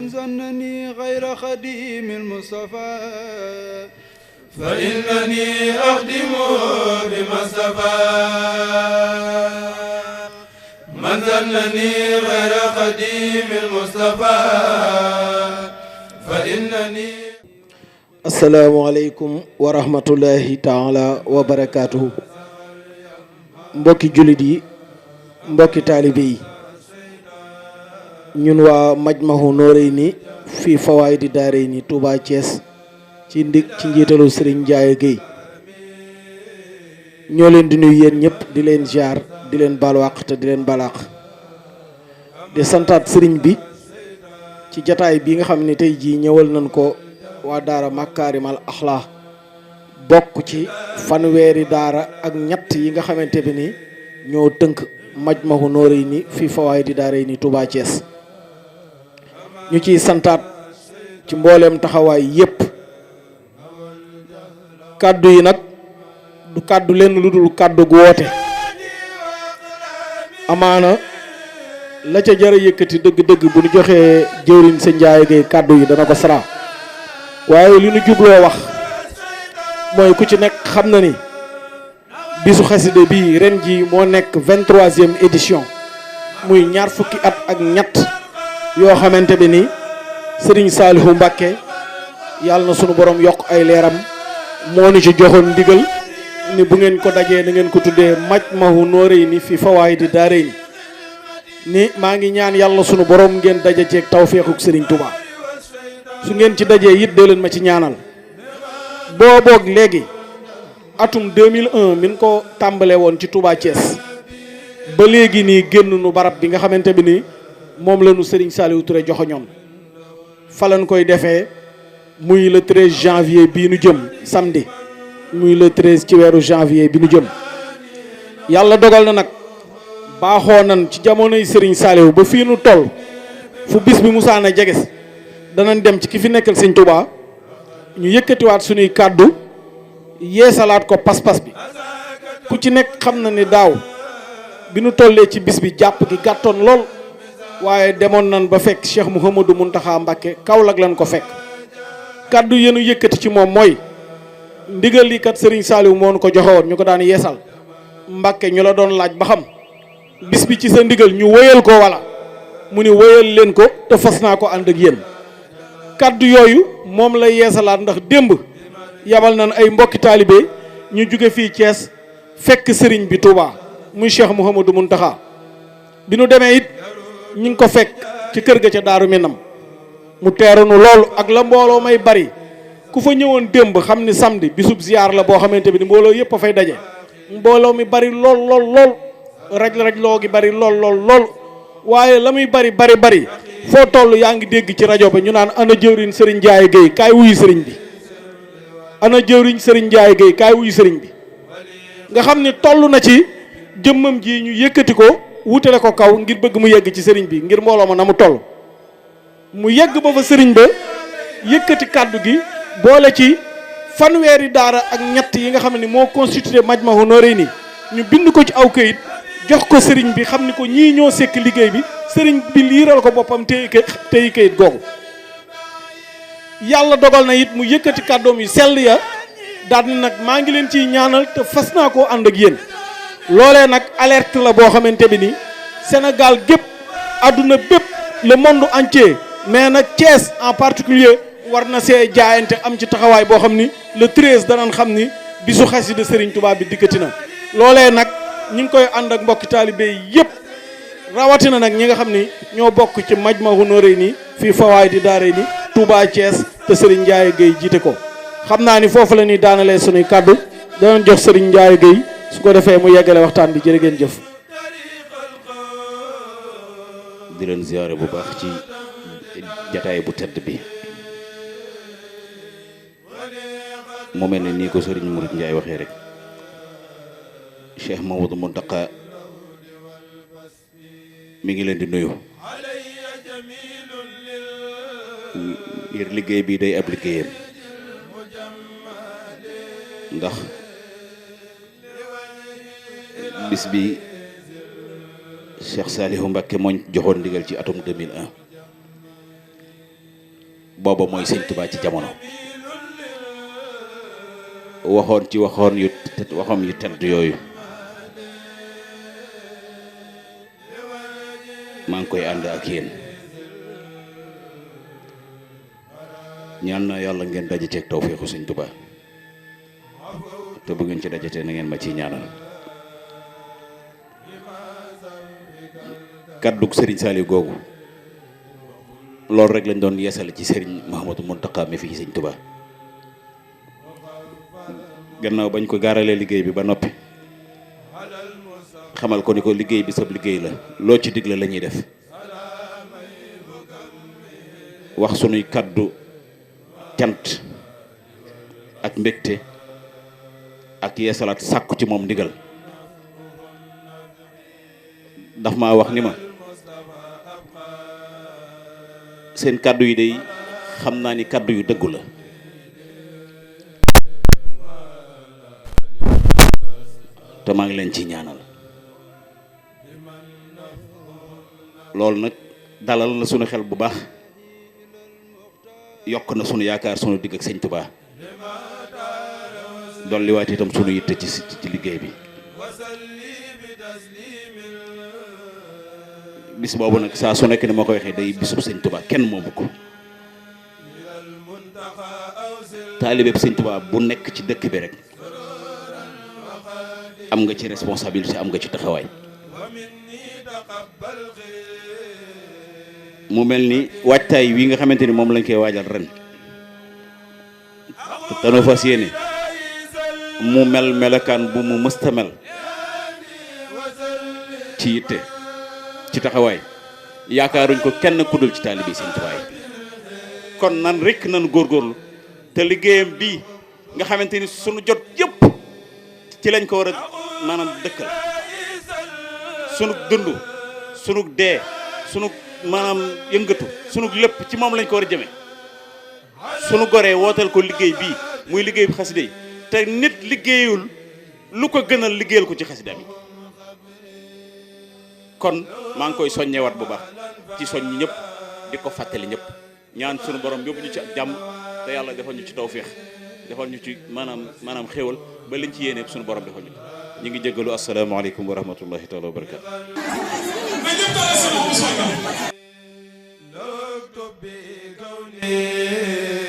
زنني غير خديم المصطفى فإنني أخدم بما اصطفى من زنني غير خديم المصطفى فإنني. asalaamaaleykum wa rahmatullahi taala wa barakaatuhu. mbokki jullit yi, mbokki taalibe yi, ñun waa Majmahun Nurayni fii Fawaa'idi Daarayni Touba Thiès ci njiitalu Serigne Ndiaye Guèye ñoo leen di nuyu yéen ñëpp di leen ziar di leen balwaq te di leen balaq di santaat Serigne bi ci jataay bi nga xam ne tey jii ñëwal nañ ko waa daara Makarimal Akhlaq bokk ci fanweeri daara ak ñett yi nga xamante bi ni ñoo tënk Majmahun Nurayni fii Fawaa'idi Daarayni Touba Thiès ñu ciy santaat ci mbooleem taxawaay yépp. kàddu yi nag du kàddu lenn lu dul kàddu gu woote amaana la ca jara yëkkati dëgg-dëgg bu ñu joxee jëwriñ sa Ndiaye Guèye kàddu yi dana ko sara waaye li ñu jubloo wax mooy ku ci nekk xam na ni bisu xaside bii ren ji moo nekk 23e édition muy ñaar fukki at ak ñett yoo xamante bi ni Serigne Saliou Mbacké yàlla na sunu borom yokk ay leeram moo ni ci joxoon ndigal ni bu ngeen ko dajee na ngeen ko tuddee Majmahun Nurayni fi Fawaa'idi Daarayni ni maa ngi ñaan yàlla sunu borom ngeen daje ceeg tawféexuk Serigne Touba su ngeen ci dajee it dee leen ma ci ñaanal booboog léegi atum 2001 min ko tàmbalee woon ci Touba Thiès ba léegi nii génn nu barab bi nga xamante bi ni moom la nu Serigne Saliou Touré joxoñoon fa lañ koy defee muy le 13 janvier bii nu jëm samedi muy le 13 ci weeru janvier bi nu jëm yàlla dogal na nag baaxoo nan ci jamonoy Serigne Saliou ba fii nu toll fu bis bi musaana jeges danañ dem ci ki fi nekkal Serigne Touba ñu yëkkatiwaat suñuy kàddu yeesalaat ko pas-pas bi ku ci nekk xam na ni daaw bi nu tollee ci bis bi jàpp gi gàttoon lool waaye demoon nan ba fekk Cheikh Mouhamadou Mountakha Mbacké Kaolack lañ ko fekk kaddu yenu yëkkati ci moom mooy ndigal li kat Serigne Saliou moo nu ko joxewoon ñu ko daan yeesal Mbacké ñu la doon laaj ba xam bis bi ci sa ndigal ñu wëyal ko wala mu ni wëyal leen ko te fas naa ko ànd ak yéen kaddu yooyu moom la yeesalaat ndax démb yabal nañ ay mbokki taalibe ñu jóge fii Thiès fekk Serigne bi Touba muy Cheikh Mouhamadou Mountakha bi nu demee it ñu ngi ko fekk ci kër ga ca Daaru Minam mu teerunu loolu ak la mbooloo may bari ku fa ñëwoon démb xam ni samedi bisub ziar la boo xamante bi ni mbooloo yëpp a fay daje mbooloo mi bari lool raj loo gi bari lool waaye la muy bari foo toll yaa ngi dégg ci rajo ba ñu naan ana jëwriñ Serigne Ndiaye Guèye kaay wuyu Serigne bi ana jëwriñ Serigne Ndiaye Guèye kaay wuyu Serigne bi nga xam ni toll na ci jëmmam ji ñu yëkkati ko wutale ko kaw ngir bëgg mu yegg ci Serigne bi ngir mbooloo ma na mu toll mu yegg ba fa Serigne ba yëkkati kàddu gi boole ci fanweeri daara ak ñett yi nga xam ne moo constitué Majmahun Nurayni ñu bind ko ci aw këyit jox ko Serigne bi xam ni ko ñii ñoo sekk liggéey bi Serigne bi liiral ko boppam tey këyit googu yàlla dogal na it mu yëkkati kàddoom yi sell ya daal ni nag maa ngi leen ciy ñaanal te fas naa koo ànd ak yéen loolee nag alerte la boo xamante bi ni Sénégal gépp àdduna bépp le monde entier mais nag Thiès en particulier war na see jaayante am ci taxawaay boo xam ni le 13 danañ xam ni bisu xasida Serigne Touba bi dikkati na loolee nag ñi ngi koy ànd ak mbokki taalibe yépp rawatina nag ñi nga xam ni ñoo bokk ci Majmahun Nurayni fii Fawaa'idi Daarayni Touba Thiès te Serigne Ndiaye Guèye jiite ko xam naa ni foofu la ñuy daanalee sunuy kàddu danañ jox Serigne Ndiaye Guèye su ko defee mu yeggale waxtaan bi jërë ngeen jëf. di leen ziyaare bu baax ci jataay bu tedd bi mu mel ne nii ko Serigne Mouride Ndiaye waxee rek Cheikh Mouhamadou Mountakha mi ngi leen di nuyu ngir liggéey bi day ab liggéeyam ndax bis bi Cheikh Saliou Mbacké mooñ joxoon ndigal ci atum 2001 booba mooy sëñ Tuubaa ci jamono waxoon ci waxam yu tedd yooyu maa ngi koy ànd ak yéen ñaan na yàlla ngeen daje ceeg tawfeexu sëñ Tuubaa te bu ngeen ci dajetee na ngeen ma ciy ñaanal kàddug sëriñ Saliou googu loolu rek lañ doon yeesal ci sëriñ Mouhamadou Mountakha mi fii sëñ Tuubaa gannaaw bañ ko gaaralee liggéey bi ba noppi xamal ko ni ko liggéey bi sab liggéey la loo ci digle la ñuy def wax sunuy kàddu cant ak mbégte ak yeesalaat sàkku ci moom ndigal daf maa wax ni ma seen kàddu yi day xam naa ni kàddu yu dëggu la te maa ngi leen ci ñaanal loolu nag dalal na sunu xel bu baax yokk na sunu yaakaar sunu digg ak sëñ Tuubaa dolliwaat itam sunu yitte ci liggéey bi bis boobu nag saa su nekk ni ma ko waxee day bisub sëñ Tuubaa kenn moomu ko taalibeeb sëñ Tuubaa bu nekk ci dëkk bi rek am nga ci responsabilité am nga ci taxawaay mu mel ni waajtaay wi nga xamante ni moom lañ koy waajal ren danoo fas yéene mu mel melokaan bu mu mësta mel ci yitte ci taxawaay yaakaaruñ ko kenn kudul ci taalibe sëñ Tuubaa yi kon nan rek nan góorgóorlu te liggéeyam bii nga xamante ni sunu jot yëpp ci lañ ko war a maanaam dëkkal sunu dund sunu dee sunu maanaam yëngatu sunu lépp ci moom lañ ko war a jëme sunu goree wooteel ko liggéey bii muy liggéey bi xasida yi te nit liggéeyul lu ko gënal liggéeyal ko ci xasida mi kon maa ngi koy soññewaat bu baax ci soññ ñëpp di ko fàttali ñëpp ñaan sunu borom yóbbu ñu ci ak jàmm te yàlla defal ñu ci tawféex defal ñu ci maanaam xéewal ba liñ ci yéene sunu borom defal ñu ñu ngi jéggalu asalaamaaleykum wa rahmatullahi taala wa barakaatu. bi